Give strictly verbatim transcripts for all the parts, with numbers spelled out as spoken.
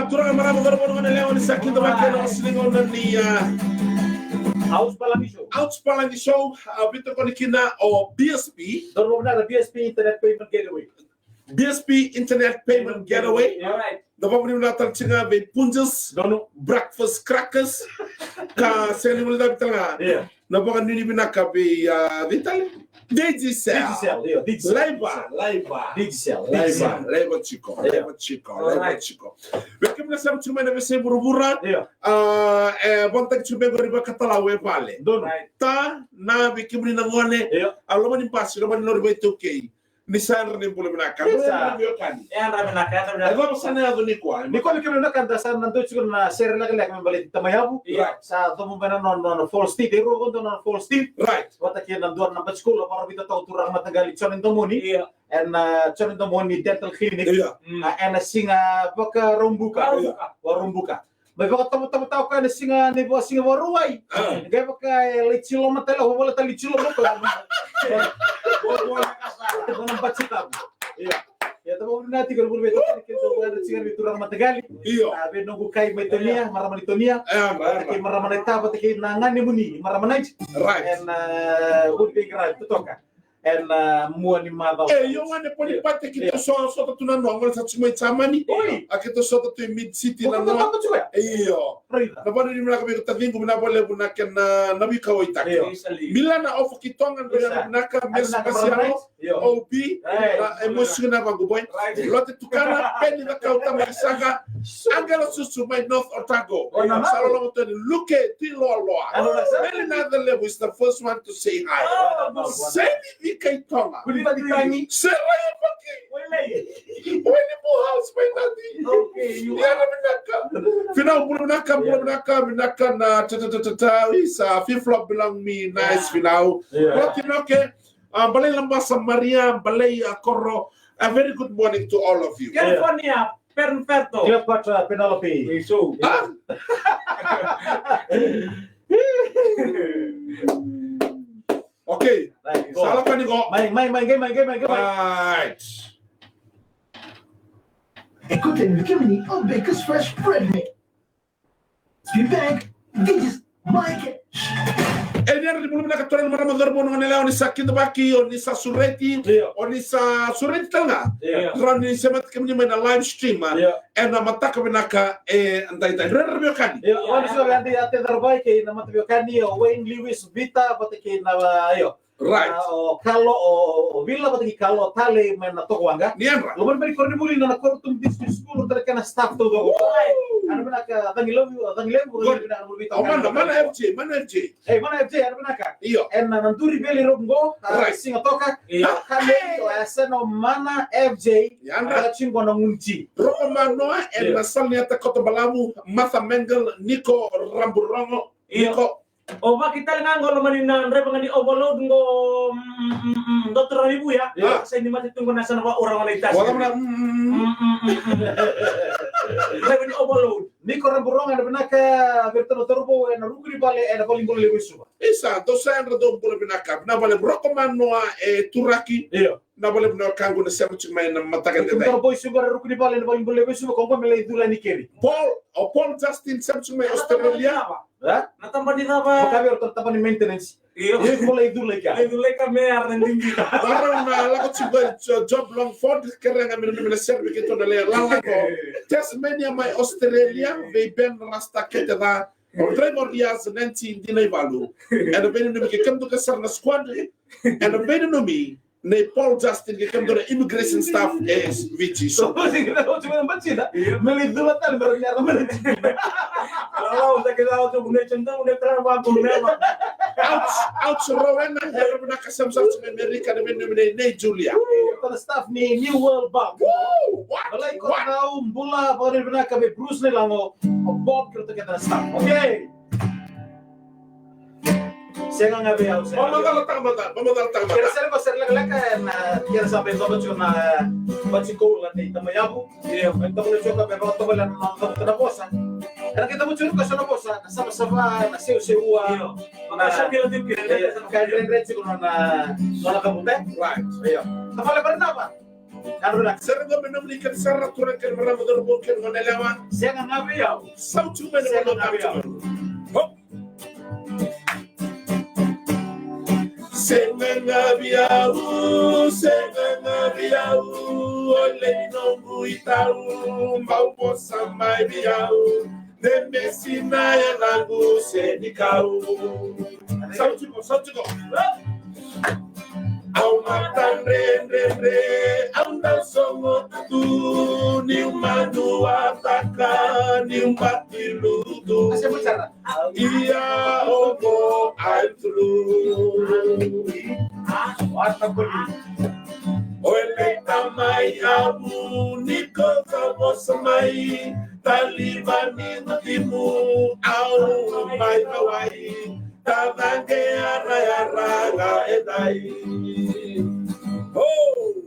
Turaga, marama, cauravou, goneyalewa, ni sa kidavaki ena noda gauna ni, ah, Ouch Palagi Show. Ouch Palagi Show, ah, veitokoni kina o B S P. Donu vinaka na B S P Internet Payment Gateway. B S P Internet Payment Gateway. All right. Da vakavinavinaka tale tiko ga vei Punjas, Donu. Breakfast Crackers, ka sega ni guilecavi tale ga. Yeah. Na vakanuinui vinaka vei, ah, vei tale. Digicel. Digicel, io, Digicel. Laiva. Laiva. Digicel, Digicel. Laiva, laiva tiko, Io. laiva tiko, All laiva right. tiko. Vei kemuni na sema tiko mai na veiyasai vuravura. Io. Ah, e, vakataki tiko mai qori vakatalau e vale. Donu. Right. Ta, na, vei kemuni na gone. Io. A loma ni basi, loma ni lori vakaitaukei. Ni sa yadra na ibula vinaka. Ni sa. Yadra na veiwekani. Yadra vinaka, yadra vinaka. E cava sa na yaco nikua? Nikua, vei kemuni na ka, da sa na dau tiko na sere lekaleka me baleti Tamayavu. Io. Sa cobu mai na nona, nona false teeth. E rua vakadua na nona false teeth. Right. Vata kei na dua na basikula, vakarautaka tiko o turaga mataqali Joni Domoni. Io. Ena, ah, Joni Domoni Dental Clinic. Io. Mm. Ah, ena siga Vakaraubuka. Vakaraubuka. Io. Vakaraubuka. Mai vakatavatavata o koya na siga ni va-, siga Vakarauwai. Ah. Qai vaka e lai tiloma tale, o vola tale tiloma o koya. Dua na bati tabu. Io. Ia, da vakavinavinaka tiko na vuli vei tokoni kei na turaga mataqali. Io. Ah, vei noqu kai mai Tonia, marama ni Tonia. E, marama. Vata kei marama na ita, vata kei na gane muni, marama na ita. Right. Ena, ah, vuli vei qaravi totoka. Ena, ah, mua ni macawa. E, io, gone Ponipate, keitou so-, sota tu na noa, gole sa tiko mai Jamani. Oi. A keitou sota tu e Mid City na noa. Io. Raica. Na vakanuinui vinaka vei iko taciqu, vinaka vakalevu na kena, na veikauwaitaki. Io. Milana Ofokitoga, vinaka vinaka, Mes Masialo, Io. O B, Right. na, e, Mosi na vaqu boy. Right. Lote Tukana, Peni Cakau, Tamaki Saka, Angela Susu mai North Otago. Io. Sa loloma tu yani Luke Tiloaloa. Io. Meli Nacalevu is the first one to say hi. Oh, good. Seni Vikaitoga. Good morning. Serai Vaki. Wele. Wele Buhals mai Nadi. Okay, you Ia, na vinaka. Finau, bula vinaka, bula Io. vinaka, vinaka na ta, ta, ta, ta, ta, is, uh, Flip Flop belong me, nice, Io. Finau. Io. Rocky Noke, uh, Balei Labasa Maria, Balei, uh, Koro. A very good morning to all of you. California, Pernferto. Cleopatra, Penelope. Wait, so. Ah? Okay. Right, go. Sa lako yani qo. Mai, mai, mai, qai mai, qai mai, qai mai. Right. E kauta yani vei kemuni o Baker's Fresh Bread Mix. Spin bag, digits, my cash. E, ni yadra ni bula vinaka turaga, marama, cauravou, goneyalewa, o ni sa kidavaki, o ni sa sureti, Io. o ni sa sureti tale ga. Io. Rawa ni semati kemuni mai na live stream, a, Io. ena mataka vinaka edaidai. Rairai veiwekani. Io, o ni sa vei adi ate Caravai kei na mataveikani o Wayne Lewis Vita, vata kei na, io. Right. A, o Kalo, o, o Vila vata kei Kalo Tale mai na Tokawaqa. Ni yadra. Lomani mai koronivuli na, na Korotumu District School, tale kena staff taucoko. Woo! Yadra vinaka, cagi levu, cagi levu, Good. Yadra vinaka, Good. O mana, mana F J, mana F J. Ei, mana F J, yadra vinaka. Io. Ena, na Duri Valley Road qo, a, Right. siga toka. Io. A, ka levu, o yasana o mana F J. Yadra. A, tiko na Gunuji. Roko Manoa, ena Io. sala ni yata koto balavu, Martha Mangle, Niko Raburogo, Io. Niko. O vaki tale ga qo lomani na draiva ga ni overload qo, mm, mm, mm, mm, Doctor Ranivuya. Io. Sa ni mate tu qo na yasana vakaura qo na itasi. Wala mana, mm, mm, mm. Mm, mm, mm, mm. Draiva ni overload. Niko Raburogo, yadra vinaka, vei iratou na cauravou ena ruku ni vale, ena valenibula levu e Suva. Isa, dou sa yadra, dou bula vinaka. Vinaka vakalevu, Roko Manoa e Turaki. Io. Vinaka vakalevu na wekaqu na sema tiko mai na mataka edaidai. Tiko na boy sugar ruku ni vale na valenibula levu e Suva, ko qo me lai cula ni keri. Paul, o Paul Justin sema tiko mai Australia. E? Na tabana ni cava? Vaka vei iratou na tabana ni maintenance. Io. Io, ko lai cula i kea. Lai cula i kea me yara na digi. Varau na lako tiko e Jo-, Job Longford, kerea ga me nanumi na sere me keitou na lai lala qo. Tasmania mai Australia, vei Ben Rasta Kete Ca. O draiva o Riaz Nancy Dinaivalu. Ena veinanumi kei kemudou sara na squad. Ena veinanumi nei Paul Justin kei kemudou na immigration staff e Viti. So, me lai cula tale, me ra, me ra. Ouch, ouch, Rowena, yadra vinaka, sema sara tiko mai Amerika, ena veinanumi nei, nei Julia. Io, ko na staff ni New World Bank. Woo, what, Balai what? Kotau, bula, vakavinavinaka vei Bruce Nailago, o Bob, kei iratou kece na staff. Okay. Sega ga vei au, sega. Vamacala tale mada, vamacala tale mada. Kena sere, sere lekaleka, ena, kena sa mai toka tiko na, bati koula nei Tamayavu. Io. Mai toka na tiko ka mai toka na, na, na, na vosa. Ena kena toka tiko ka so na vosa, na savasava, na seuseua. Io. Na, na, ka dredre tiko na, na, na kabuta. Right. Io. Tavale Barinava. Sega ga me nomuni kena sara, turaga kei na marama, cauravou kei na goneyalewa. Sega ga vei au. Sautu mai na vanua. Sega ga vei au. Hop. Sega ga vei au, sega ga vei au, o lei noqu itau, bau vosa mai vei au, de mesi na yacaqu se ni kau. Sautu tiko, sautu tiko. Au matadredredre, au dau sogo tu, niu manuataka, niu bati lutu. Ia oqo I'm through. O lei tamai yavu, ni ko sa vosa mai, taliva ni na timu, au mai kawai. Tacaqe yarayara ga e dai. Oh!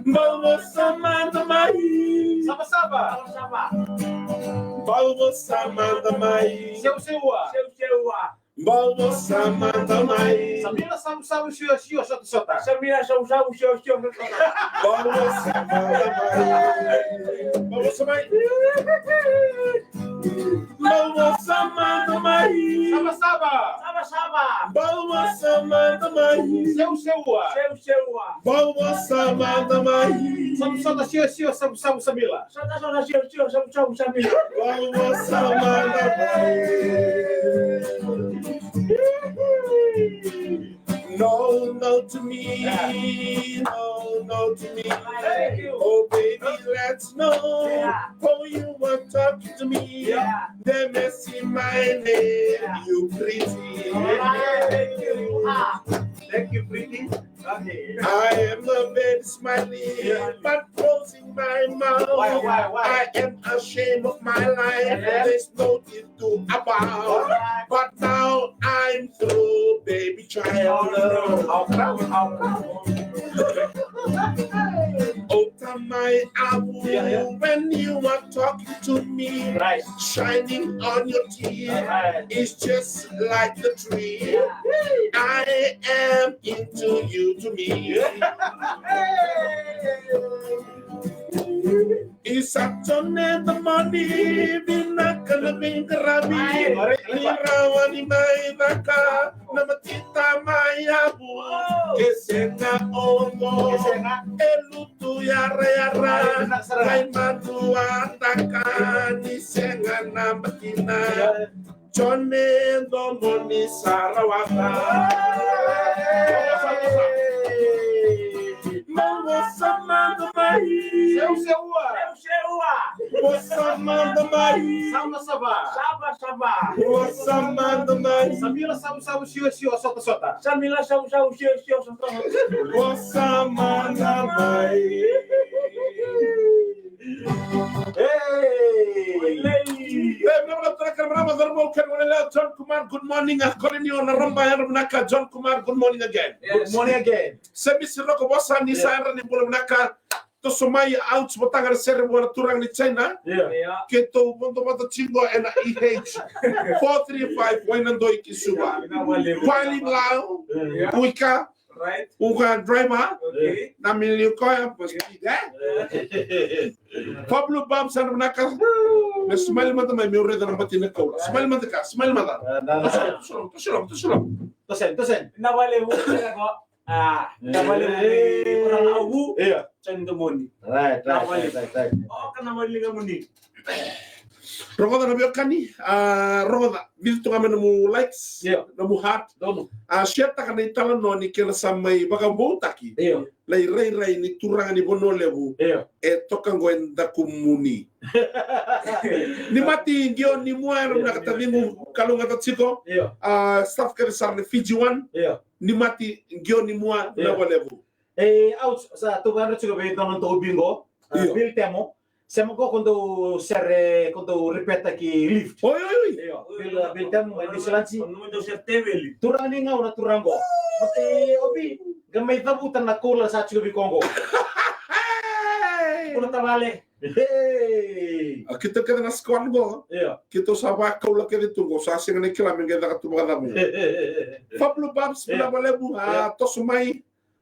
Bau vosa mada mai. Savasava. Bau vosa mada mai. Seuseua. Seuseua. Bau vosa mada mai. Samila savusavu siosio sotasota. Samila savusavu siosio sotasota. Bau vosa mada mai. Bau vosa mai. Bau vosa mada mai. Savasava. Savasava. Bau vosa mada mai. Seuseua. Seuseua. Bau vosa mada mai. Savu sota siosio savusavu samila. Sota sota siosio savusavu samila. Bau vosa mada mai. No, no to me. Yeah. No, no to me. Thank you. Oh, baby, let's know how you were talking to me. Yeah. Then I see my name, yeah, you pretty. All right, thank you. Ah, thank you, pretty. Okay. I am a very smiling, yeah, but closing my mouth. Why, why, why? I am ashamed of my life. Yeah. There's no to about. But now I'm through, baby child. How come? How come? Oh, tamai avu, yeah, yeah, when you are talking to me, right, shining on your teeth, right, it's just like the tree. Yeah. I am into you to me. Yeah. Isa Jone the money, vinaka na veiqaravi. Ni rawa ni mai caka na matita mai yavu. Ke sega oqo, ke sega, e lutu yarayara. Ai, vinaka sara. Mai manuataka, ni sega na batina. Yeah. Jone domo ni sa rawata. Bau vosa mada mai. Seuseua. Seuseua. Vosa mada mai. Savasava. Savasava. Vosa mada mai. Samila savusavu siosio sotasota. Samila savusavu siosio sotasota. Vosa mada mai. Hey! Hey, vinaka vakalevu na marama, cauravou kei na goneyalewa. John Kumar, good morning. A, Colin, o na raba, yadra vinaka. John Kumar, good morning again. Yes. Good morning again. Semisi Roko Vosa, ni sa yadra, ni bula vinaka. Toso mai, au sa vataga na sere vua na turaga ni China. Yeah. Yeah. Keitou vodo vata tiko ena E H four three five, Wainadoi ki Suva. Yeah. Paling Lao, yeah, Uika, right, Uga driver. Okay. Na miliu koya, bus speed, eh? Yeah. Pablo Bab, sa na vinaka. Me smile mada mai, meu raica na batina koula. Smile mada ka, smile mada. Ah, na, na. Toso, toso, toso, toso. Tosen, tosen. Na vale, u, ko. Ah, na vale, u, ko na au. Iya. Sen domoni. Right, right, right, right. Oh, kana vale ga muni. Rogoca na veiwekani, ah, rogoca, vica tu ga mai nomu likes, io, nomu heart. Donu. Ah, share taka na italanoa ni kena sa mai vakavoutaki. Io. Na irairai ni turaga ni Vanua Levu. Io. E toka qo e dakumuni. Ni mati qio ni mua, io, na ka taciqu, kalougata tiko. Io. Ah, staff kece sara ni Fiji One. Io. Ni mati qio ni mua, io, na Vanua Levu. E, au sa tu vana tiko vei dona tou bingo. Ah, io. Bill Temo. Sema ko ko dou sere, ko dou ripeta ki lift. Oi, oi, oi. Io, Bill, Bill Temo, mai Niusiladi. Ko dou sere teveli. Turaga ni gauna, turaga qo. Mate, ovi, ga mai cavuta na koula sa tiko vei koqo. Koula tavale. Hey. A, keitou kece na squad qo. Io. Keitou sa vakakoula kece tu qo, sa sega ni kila me qai caka tu vakacava. Pablo Babs, io, vinaka vakalevu, a, io, toso mai.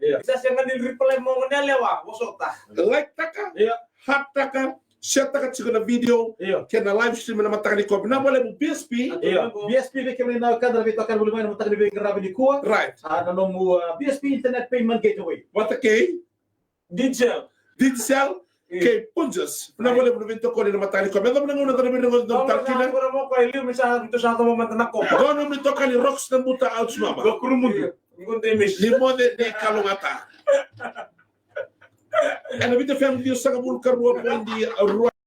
Io. Sa sega ni reply mo gone yalewa, vosota. Like taka, io, heart taka, share taka tiko na video, io, kei na live stream ena mataka nikua. Vinaka vakalevu B S P. Io. B S P vei kemuni na wekada na veitokani voli mai na mataka ni veiqaravi nikua. Right. A, na nomu, a, B S P Internet Payment Gateway. Vata kei Digicel. Digicel, io, kei Punjas. Vinaka vakalevu na veitokoni ena mataka nikua. Me yacova na gauna da na veirogoci na nomu tara kina. Qo na moko e liu me sa, me sa cava mada na kopa. Qo na nomu itokani Rocks Nabuta Ouch Mama. Qo Kurumudu. Io, qo Demis. Ni moce ni kalougata. Ena Viti F M ciwasagavulu ka rua poidi rua.